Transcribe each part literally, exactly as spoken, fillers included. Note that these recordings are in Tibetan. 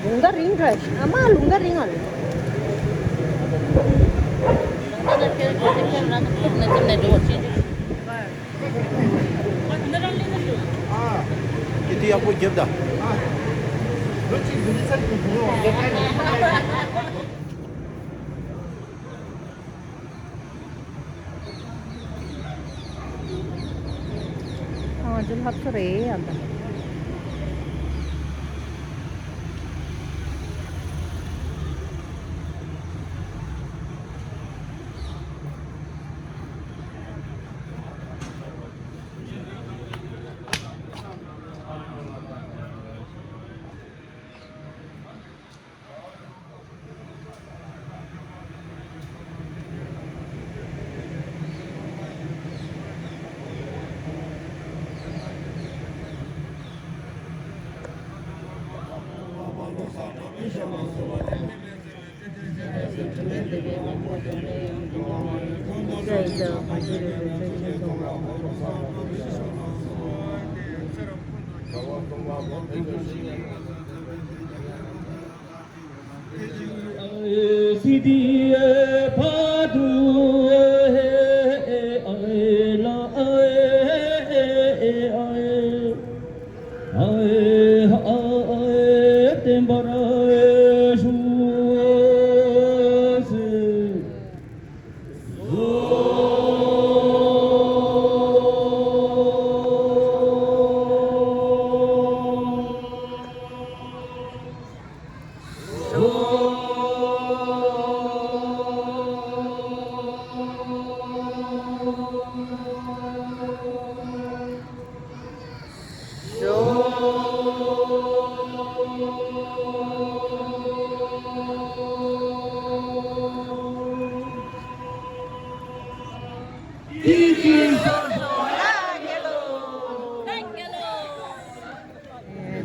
ལུང་ད་རིང་དྲགས། ཨ་མ་ལུང་ད་རིང་ཨ་རེད། ཨ། ཀི་ཏི་ཡག་པོ་རྒྱབ་ད། ང་ཚོ་ལྷག་ཚོ་རེད་ཡང་ད།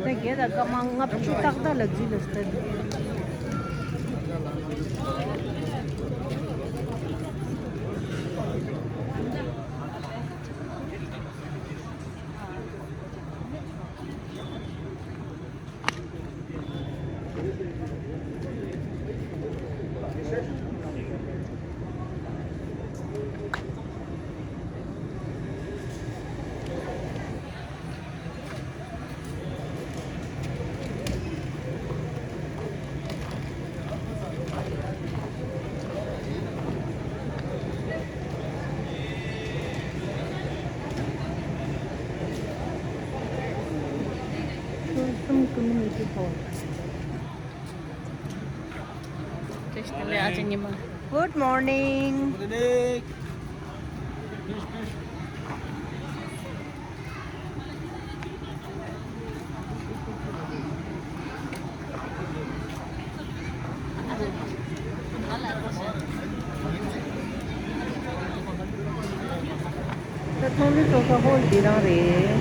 ད་རྒྱལ་དང་སྐར་མ་ལྔ་བཅུ་ཏག་ཏག་ལ་རྫི་ལ་སྟེར། Tourism Community Hall. Good morning. ད་ཚོང་འབྲེལ་ཚོགས་ས་ཧོལ་འདི་རང་རེད།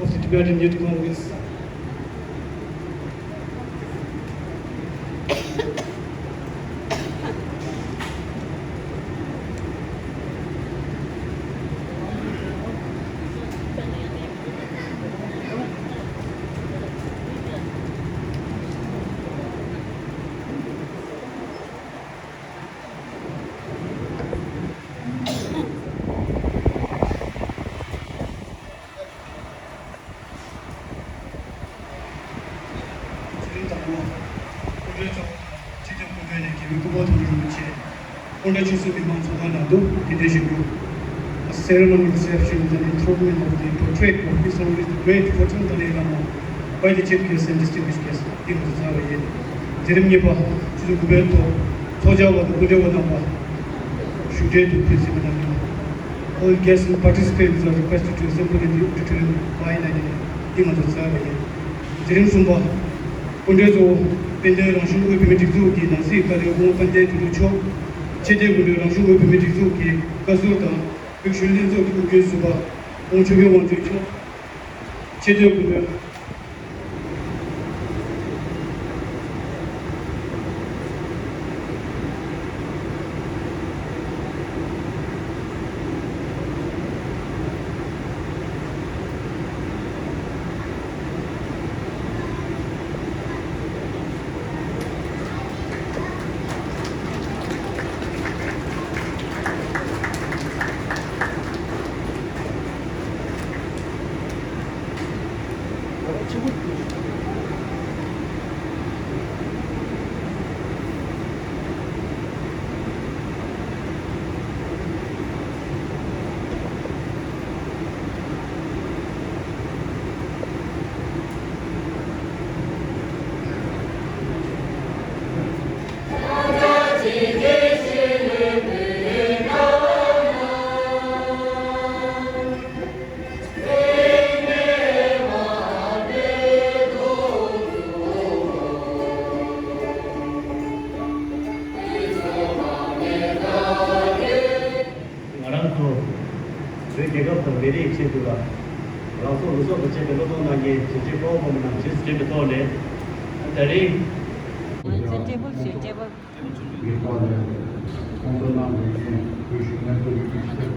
Of the Tibetan Youth Congress. ཚེ་རིང་དྭགས་པོ། སྐུ་མགྲོན་ཚོ། སྤྱི་འཐུས་སྐུ་མགྲོན་ནས་དགེ་བའི་སྐུ་ཕོགས་ཐོབ་རིན་པོ་ཆེ། སྐུ་མགྲོན་ཆེན་གསུམ་མི་མང་ཚོགས་ཁང་ནང་དུ་གདན་འདྲེན་ཞུ་རྒྱུ། A ceremonial reception and enthronement of the portrait of His Holiness the Great Fourteenth Dalai Lama by the Chief Guest and Distinguished Guests འདི་ང་ཚོ་ཚར་བ་ཡིན། མཛད་རིམ་གཉིས་པ། ཆུ་ཚོད་དགུ་པའི་ཐོག་ཚོགས་བཅར་བ་དང་སྐུ་མགྲོན་པ་རྣམ་པ། བཞུགས་གྲལ་དུ་ཕེབས་ཟིན་པ་དང་། All guests and participants are requested to assemble in the auditorium by nine a.m. འདི་ང་ཚོ་ཚར་བ་ཡིན། མཛད་རིམ་གསུམ་པ། སྐུ་མགྲོན་གཙོ་བོ། དཔལ་ལྡན་རང་གཞུང་དབུས་བོད་མིའི་སྒྲིག་འཛུགས་ཀྱི་ནང་སྲིད་བཀའ་བློན་སྐུ་ངོ་དཔལ་ལྡན་དོན་གྲུབ་མཆོག་ཆེས་མཐོའི་སྐུ་མགྲོན་རང་གཞུང་དབུས་བོད་མིའི་སྒྲིག་འཛུགས་ཀྱི་བཀའ་ཟུར་དང་། བོད་གཞོན་ལྷན་ཚོགས་ཀྱི་དབུ་འཛིན་ཟུར་པ། ཨོ་ཆོས་རྒྱལ་དབང་ཕྱུག་མཆོག་ཆེས་མཐོའི་སྐུ་མགྲོན། ང་རང་ཚོ་བོད་རྒྱལ་ཁབ་དང་མི་རིགས་ཆེད་དུ་ལ་རང་སྲོག་བློ་སྲོག་ཏུ་བཅད་པའི་བློས་གཏོང་གནང་མཁན་གཞིས་བྱེས་སྤོ་བོ་སྤོ་མོ་རྣམས་རྗེས་སུ་དྲན་པའི་ཐོག་ནས། ད་རེས། It's a table, it's a table. ངེས་པར་ལས་ཁོང་ཚོ་གནང་དགོས་མཁན་བོད་གཞུང་ལྷན་ཚོགས་ཀྱི་སྐུ་ཚབ།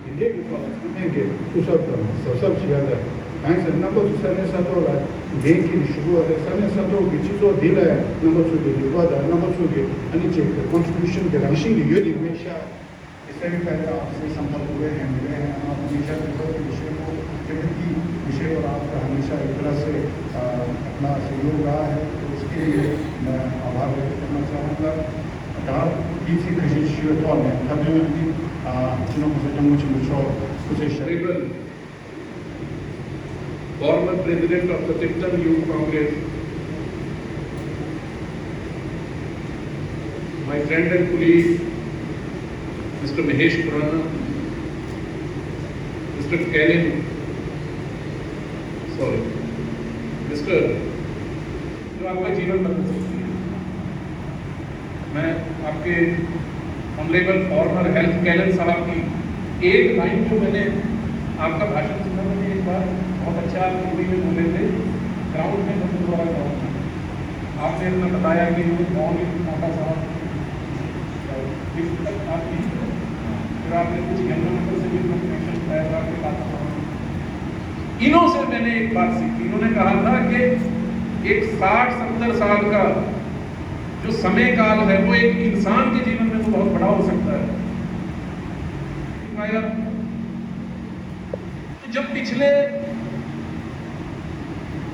དེ་འདྲའི་གི་ཐོག་ལ་ཚང་མས་ཀྱི་སྐུ་ཚབ་དང་གཟབ་གཟབ་བྱེད་ཡ་ལ། གང་ཡིན་ཟེར་ན་རྣམ་པ་ཚོ་ས་གནས་ས་ཐོག་ལ་འདས་ཀྱི་བཞུགས་པ་རེད། ས་གནས་ས་ཐོག་གི་སྤྱི་ཚོགས་འདི་ལ་རྣམ་པ་ཚོ་གི་ནུས་པ་དང་རྣམ་པ་ཚོ་གི་ཨ་ནི་ཅིག་གི་ཀོན་ཊི་བྷིའུ་ཤན་གི་རང་བཞིན་གྱི་ཡོད་དེ་མེད་ཤག Ici, ça fait partie de Sampath Dubey, M L A है, आप हमेशा के साथ विषय को, प्रकृति विषय और आपका हमेशा एक तरह से, अ, अपना सहयोग रहा है, तो उसके लिए मैं आभार व्यक्त करना चाहूँगा। ད་དེའི་ཚིག་ཁ་ཤས་ཞུ་ཐོག་ནས་ཐབས་ལམ་འདི་ཨ་སྤྱི་ནོར་གོང་ས་སྐྱབས་མགོན་ཆེན་པོ་མཆོག་སྐུ་ཚེ་ཞབས། Former president of the Chintan Youth Congress, my friend and colleague, Mister Mahesh Khurana, Mister Kellen, sorry, Mister जो आपका जीवन बदल सकती है। मैं आपके ऑनरेबल फॉर्मर हेल्थ कैलन साहब की एक लाइन जो मैंने आपका भाषण सुना, मैंने एक बार बहुत अच्छा आप हिंदी में बोले थे, ग्राउंड में बंद हुआ ग्राउंड में आपने इतना बताया कि वो कौन एक मोटा सा गिफ्ट तक आप दी, फिर आपने कुछ यमुना नगर से भी अपना कनेक्शन बताया था आपके पास। इन्हों से मैंने एक बात सीखी। इन्होंने कहा था कि एक साठ सत्तर साल का जो समय काल है, वो एक इंसान के जीवन में तो बहुत बड़ा हो सकता है। तो जब पिछले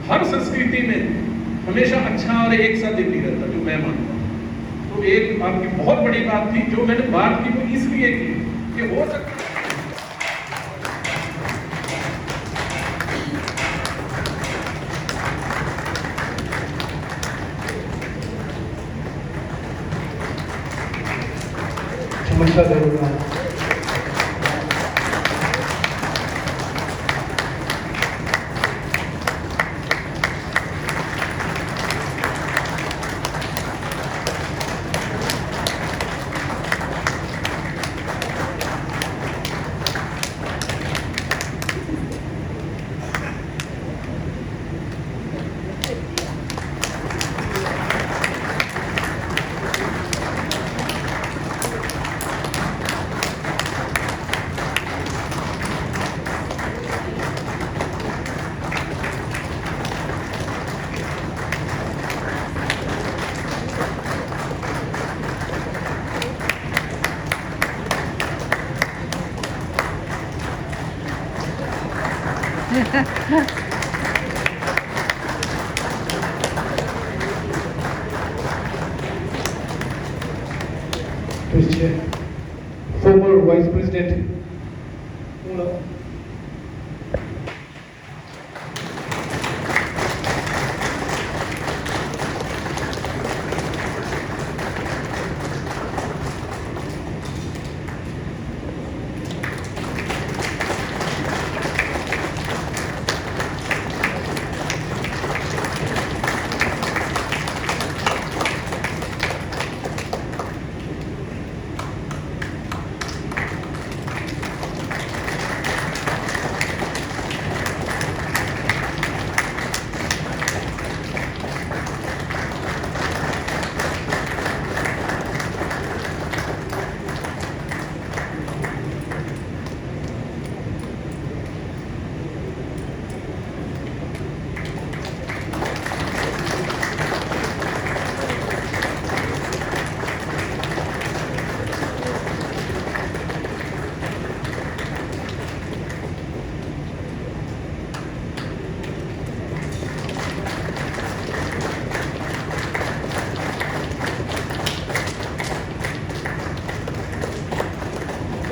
हर संस्कृति में हमेशा अच्छा और एक सा दिन नहीं रहता, जो मैं मानता हूँ। तो एक आपकी बहुत बड़ी बात थी, जो मैंने बात की वो इसलिए की कि हो सकता है Former Vice President.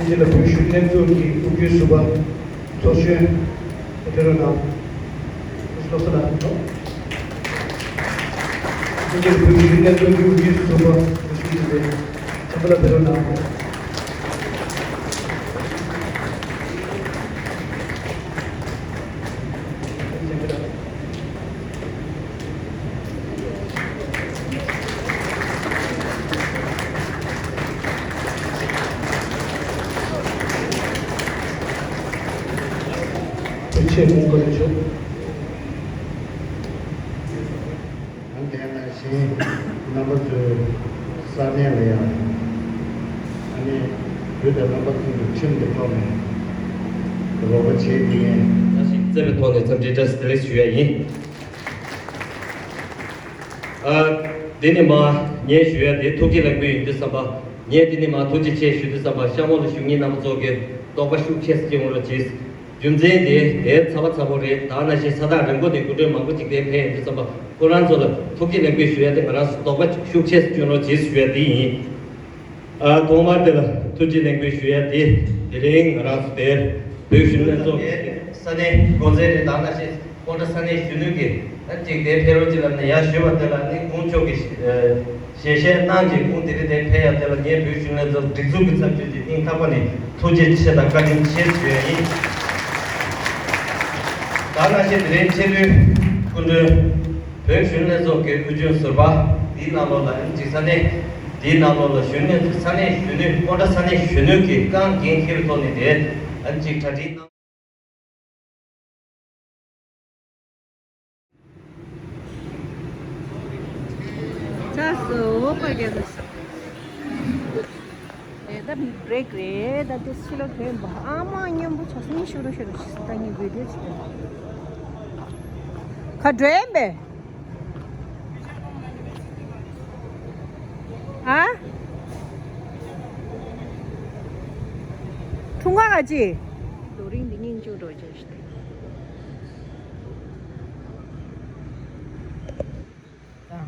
ལ་བོད་གཞོན་ལྷན་ཚོགས་ཀྱི་དབུ་ཁྲིད་ཟུར་པ་ཚོགས་གཞོན་ཕེབས་རོགས་གནང་། བློ་བཟང་ལགས་ཨ། ཐུགས་རྗེ་ཆེ། བོད་ཀྱི་བོད་མིའི་སྒྲིག་འཛུགས་ཀྱི་དབུ་ཁྲིད་ཟུར་པ་དགེ་བཤེས་འཛིན་པའི་བྱམས་པ་ལགས་ཕེབས་རོགས་གནང་། ཆེ་མོང་བཀའ་དྲིན་ཆེ། ཨ་ནི་དེ་ནང་བཞིན་རྣམ་པ་ཚོའི་ས་གནས་ལ་ཡང་ཨ་ནི་བོད་དང་རྣམ་པ་ཚོའི་ཁྲིམས་ཀྱི་ཐོག་ནས་རོགས་པ་བྱེད་ཀྱི་ཡིན། བཀྲ་ཤིས་བདེ་ལེགས་ཐོག་ནས་འཚམས་འདྲི་བཀྲ་ཤིས་བདེ་ལེགས་ཞུ་ཡ་ཡིན། ཨ། འདི་ནི་མ་ངས་ཞུ་ཡ་དེ་ཐུགས་རྗེ་ལེགས་འབུལ་ཡིན་དུས་ཙམ་པ། ངས་འདི་ནི་མ་ཐུགས་རྗེ་ཆེ་ཞུ་དུས་ཙམ་པ་གཤམ་འོག་ལ་བཞུགས་མཁན་རྣམ་པ་ཚོ་གིས་དོགས་པ་ཤུགས་ཆེ་ཙམ་སྐྱེ་འོང་རོགས་གྱིས། རྒྱུ་མཚན་དེ་དེ་ཚ་བ་ཚ་པོ་རེད། ད་ནང་བཞིན་ས་ཐག་རིང་པོ་ནས་སྐུ་མགྲོན་མང་པོ་ཅིག་དེ་ཕེབས་ཡོང་དུས་ཙམ་པ་ཁོ་རང་ཚོ་ལ་ཐུགས་རྗེ་ལེགས་འབུལ་ཞུ་ཡ་དེ་ང་རང་ཚོ་དོགས་པ་ཤུགས་ཆེ་ཙམ་སྐྱེ་འོང་རོགས་གྱིས་ཞུ་ཡ་དེ་ཡིན། ཨ། ཐོག་མར་དེ་ལ་ཐུགས་རྗེ་ལེགས་འབུལ་ཞུ་ཡ་དེ་དེ་རིང་ང་རང་ཚོ་དེར་བོད་གཞོན་ལྷན་ཚོགས་ཀྱི་ས་གནས་འགོ་འཛིན་རེད། ད་ནང་བཞིན་སྤོན་ཊ་ས་གནས་གཞོན་ནུ་གིས་ཨ་ཅིག་དེ་ཕེབས་རོགས་གྱིས་ལབ་ནས་ཡར་ཞུས་པ་དེ་ལ་ནི་ཁོང་མཆོག་གིས་ཨ་ཞལ་བཞེས་གནང་གིས་ཁོང་དེ་རིང་དེ་ཕེབས་ཡ་དེ་ལ་ངས་བོད་གཞོན་ལྷན་ཚོགས་སྒྲིག་འཛུགས་ཀྱི་ཚབ་ཞུས་ཏེ་སྙིང་ཐག་པ་ནས་ཐུགས་རྗེ་ཆེ་དང་བཀའ་དྲིན་ཆེ་ཞུ་ཡ་ཡིན། ད་ནང་བཞིན་དེ་རིང་ཆེས་མཐོའི་སྐུ་མགྲོན་བོད་གཞོན་ལྷན་ཚོགས་ཀྱི་དབུས་རྒྱུན་ཟུར་པ་འདིའི་ནང་ལོགས་ལ་ཨ་ཅིག་ས་གནས་འདིའི་ནང་ལོགས་ལ་གཞོན་ནུ་ས་གནས་གཞོན་ནུ་སྤོན་ཊ་ས་གནས་གཞོན་ནུ་གིས་རྐང་འགན་འཁྱེར་ཐོག་ནས་དེ་ཨ་ཅིག་གྲ་སྒྲིག་གནང་། ཅག་སོ་བོ་པ་རྒྱལ་ལ་སོ། ཨེ་ད་བྷི་རེག་རེད། ད་དེ་ཕྱི་ལོགས་དོན་པ་ཨ་མ་མཉམ་པོ་ཆ་སྙིང་ཤུ་རུ་ཤུ་རུ་ཞིག་ད་ངས་བི་ཌིའོ་ཅིག་ད་ག་འགྲོ་ཡིན་པས། ཨ། འཁྲུངས་སྐར་ག་ཅི། རྡོ་རིང་འདི་སྙིང་ཆུང་འགྲོ་ཅན་ཞིག་དང་།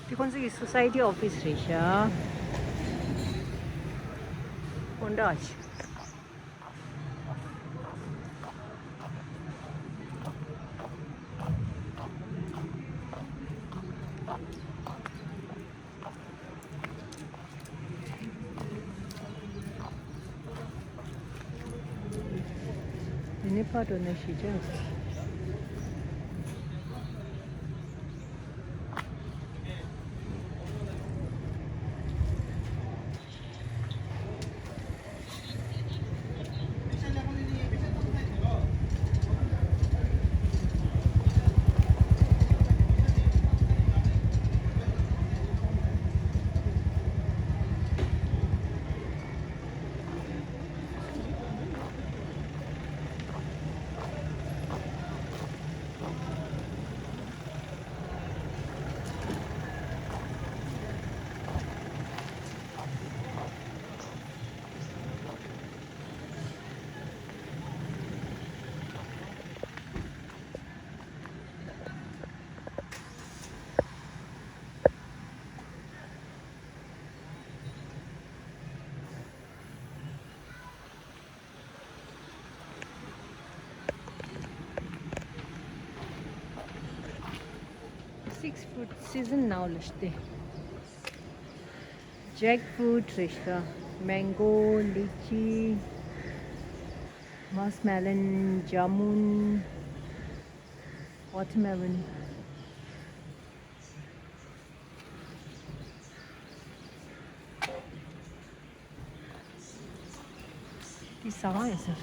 དེ་ཁོང་ཚོ་གི་སོ་སའི་ཊི་ཨོ་ཕི་སི་རེད་ཤག་སྤོན་ཊ་ཆེ། དེ་ནས་ཕར་འགྲོ་ན་གཞིས་ཆགས་ཟེར། Six fruit season now ལ་སྟེ། Jackfruit རེད་ཤག Mango, lychee, muskmelon, jamun, watermelon. འདི་ཟ་ཁང་ཡིན་ཟེར།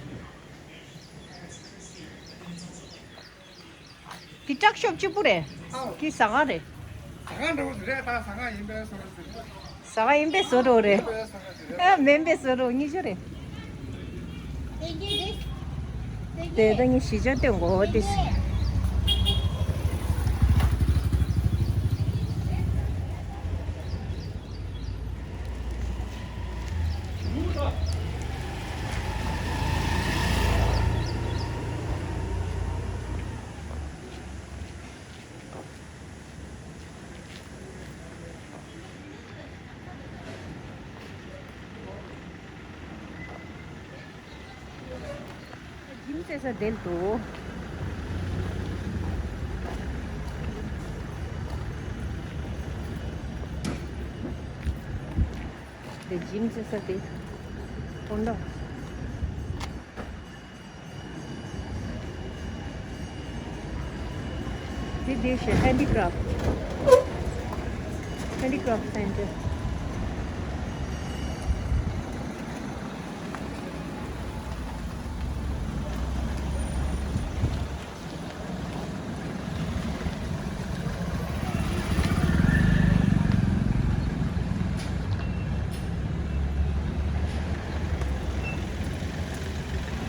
ལྕགས་ཤོབ་གཅིག་པུ་རེད། ཨའོ། ཀི་ཟ་ཁང་རེད། ཟ་ཁང་འདྲ་བོ་ཞིག་རེད། ད་ཟ་ཁང་ཡིན་པའི་བཟོ་འདྲ་ཞིག་རེད། ཟ་ཁང་ཡིན་པའི་བཟོ་འདྲ་རེད། ཡིན་པའི་བཟོ་འདྲ་ཞིག་རེད། ཨ། མིན་པའི་བཟོ་འདྲ་གཉིས་ཆ་རེད། དེ་ད་ངས་གཞིས་ཆགས་སྟོན་དགོས་དེ། འཇིམ་རྩེ་ས་དེར་འདུག་དེ་འཇིམ་རྩེ་ས་དེ་དཀོན་མཆོག་དེ་དེ་ཞེས་ཧེན་ཌི་ཀྲབ། ཧེན་ཌི་ཀྲབ་སེན་ཊར།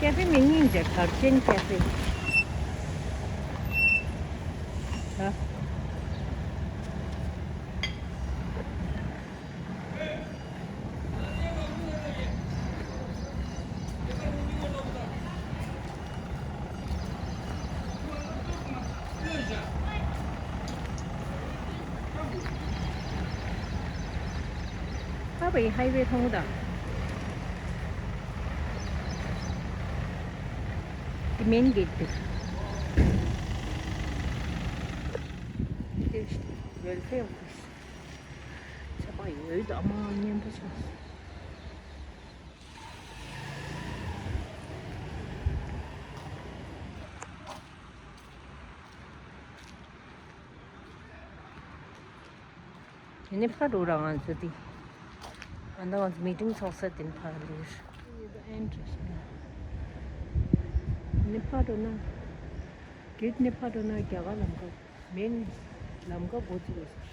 ཀེ་ཧྥེ་མིང་ཡིན་ཅེ། གར་ཆེན་ཀེ་ཧྥེ། ད། ད་བའི་ཧའི་ཝེ་མཐོང་གི་འདུག་དེ་མེན་གེ་ཊི་དེ། དེ་ཝེལ་ཕེར་ཨོ་ཕི་སི། ཚ་པ་ཡོད་དུ་ཨ་མ་མཉེན་པོ་བྱུང་། དེ་ནས་ཕར་འགྲོ་ར། ང་ཚོ་དེ་ཨ་ནི་ང་ཚོ་མི་ཊིང་ཚོགས་ས་དེ་ནས་ཕར་འགྲོ། དེ་ནས་ཕར་འགྲོ་ན། གེ་ཊི་ནས་ཕར་འགྲོ་ན་རྒྱ་གར་ལམ་ཁ། མེན་ལམ་ཁ་འགོ་བཙུགས་ཡོད་ས་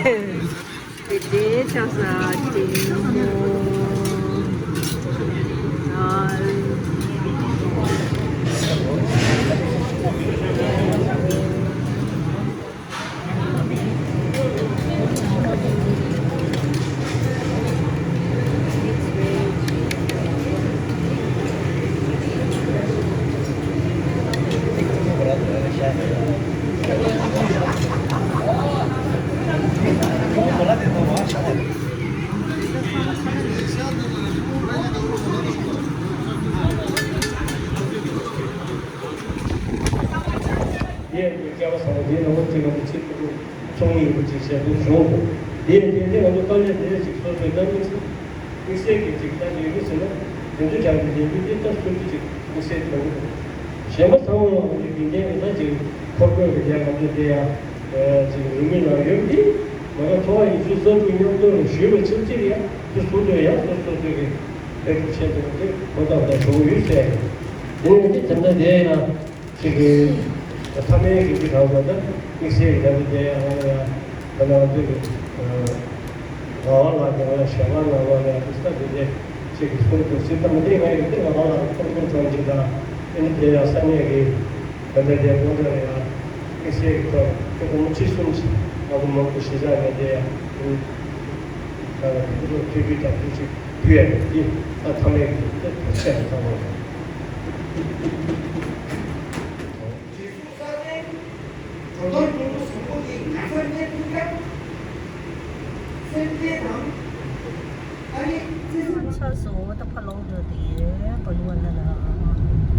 རེད། དེ་དེ་ཆགས་ས་དེ་མོ། ཨ། ཡས་ཀྱི་སྐལ་བ་བཟང་པོ་འདིའི་ནང་ལ་ཅིག་ང་ཚོ་ཅིག་ཚོགས་མི་ཡོད་པ་ཅིག་བྱས་པའི་གཞུང་དེ་ཡིན་དེ་འདི་ང་ཚོ་དཀའ་ལས་དེ་ཅིག་སོ་སོའི་གནང་གི་ཚེ། དམིགས་བསལ་གྱི་ཅིག་ད་ལས་འགུལ་ཟེར་ན་དེ་ཚོ་རྒྱག་གི་ལས་འགུལ་འདི་ད་སོ་སོ་ཅིག་དམིགས་བསལ་གྱི་ལས་འགུལ་གཞན་པ་ཚང་མ་ལ་ང་ཚོ་རྒྱུན་ལྡན་གྱི་ད་ཅིག་འཁོར་སྐོད་ཀྱི་རྒྱ་ང་ཚོ་དེ་ཡང་ཅིག་རིང་མིན་ལ་ཡོད་དེ། མ་ག་ཚོ་བ་ཡིན་ཚུལ་གསར་འགྱུར་མཉམ་དུ་ཞུས་པའི་ཆབས་ཅིག་ཡང་དེ་སུ་དོན་ཡང་སོ་སོ་སོ་གི་དཔེ་ཆེད་དུ་དེ་གོ་ཐབས་དང་ཞུ་ཡོད་ཟེར། དེ་ནས་དེ་ད་ལྟ་དེ་ཡང་། ཅིག་གི་མཐའ་མའི་གི་འདི་གང་ཟེར་ན་དམིགས་བསལ་གྱི་ད་ལྟ་དེ་ཡང་ང་ཡང་ད་ལྟ་ང་ཚོ་གི་ངག་དབང་ལགས་ཀྱི་ང་ཞལ་ལག་ངག་དབང་ལ་དུས་ད་དེ་འདྲས་ཅིག་གི་གསུང་དུ་སྲིད་ད་མི་དེ་ང་ཡི་དེ་ངག་དབང་ལགས་ཀྱི་ཁོང་ཁོང་ཚང་གི་དང་ཨེ་ནི་དེ་ཡང་ས་གནས་ཀྱི་ད་ལྟ་དེ་ཀོང་ཀྲ་ལ་ཡང་དམིགས་བསལ་གྱི་ཐོག་དེ་སྒོར་མོ་ཁྲི་གསུམ་ཅིག་ང་ཚོ་མང་པོ་གཞིས་ཆགས་ནས་དེ་ཡང་ད་ལྟ་དེ་ཚོ་ཐུགས་རྒྱུས་དང་དེ་ཅིག་ཕུལ་ཡ་རེད། དེ་ད་མཐའ་མའི་གི་དེ་ཚོ་ཆེད་དུ་ཚང་མ། ཆགས་སོང་། ད་ཕར་ལོག་འགྲོ་དེ་ཡོད་པ་ཡོད་ལ་ལ།